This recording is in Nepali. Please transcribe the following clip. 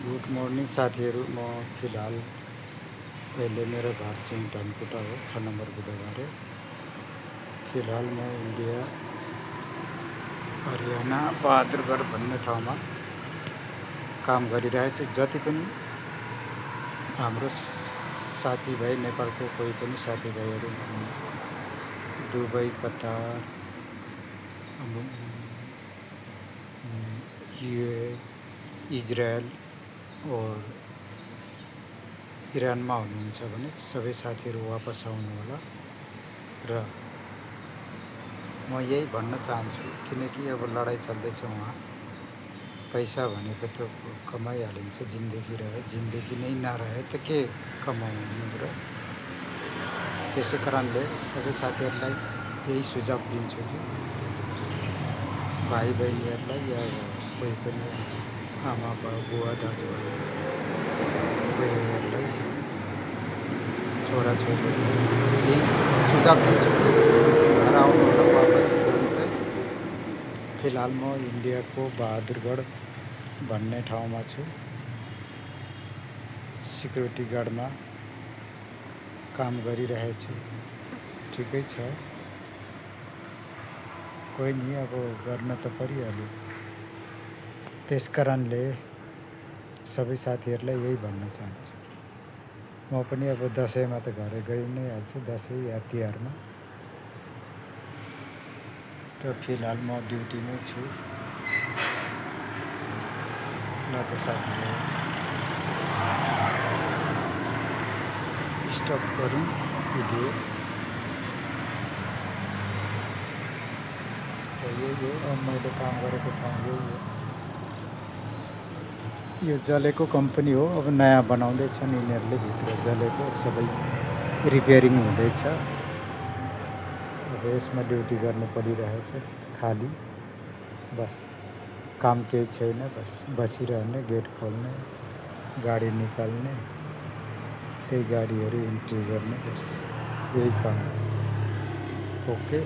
गुड मर्निङ साथीहरू। म फिलहाल अहिले मेरो घर चाहिँ धनकुटा हो, 6 नम्बर बुधबारे। फिलहाल म इन्डिया हरियाणा बहादुरगढ भन्ने ठाउँमा काम गरिरहेछु। जति पनि हाम्रो साथीभाइ, नेपालको कोही पनि साथीभाइहरू दुबई, कतार, युए, इजरायल और इरानमा हुनुहुन्छ भने सबै साथीहरू वापस आउनु होला। र म यही भन्न चाहन्छु, किनकि अब लडाइँ चल्दैछ वहाँ। पैसा भनेको त कमाइहालिन्छ, जिन्दगी नै नरहे त के कमाउनु र। त्यसै कारणले सबै साथीहरूलाई यही सुझाव दिन्छु कि भाइ बहिनीहरूलाई या कोही पनि आमा बुवा दाजुभाइ बहिनीहरूलाई, छोराछोरीहरूलाई यही सुझाव दिन्छु कि घर आउनु होला वापस तुरुन्तै। फिलहाल म इन्डियाको बहादुरगढ भन्ने ठाउँमा छु, सिक्युरिटी गार्डमा काम गरिरहेछु। ठिकै छ, कोही नि, अब गर्न त परिहाल्यो। त्यस कारणले सबै साथीहरूलाई यही भन्न चाहन्छु। म पनि अब दसैँमा त घर गइ नै हाल्छु, दसैँ या तिहारमा। र फिलहाल म ड्युटीमै छु। ल त साथीभाइ, स्टप गरौँ भिडियो। यही हो, अब मैले काम गरेको ठाउँ यही हो। यो जलेको कम्पनी हो, अब नयाँ बनाउँदैछन् यिनीहरूले। भित्र जलेको सबै रिपेयरिङ हुँदैछ। अब यसमा ड्युटी गर्नु परिरहेछ, खाली बस काम केही छैन। बस बसिरहने, गेट खोल्ने, गाडी निकाल्ने, त्यही गाडीहरू इन्ट्री गर्ने, बस यही काम। ओके।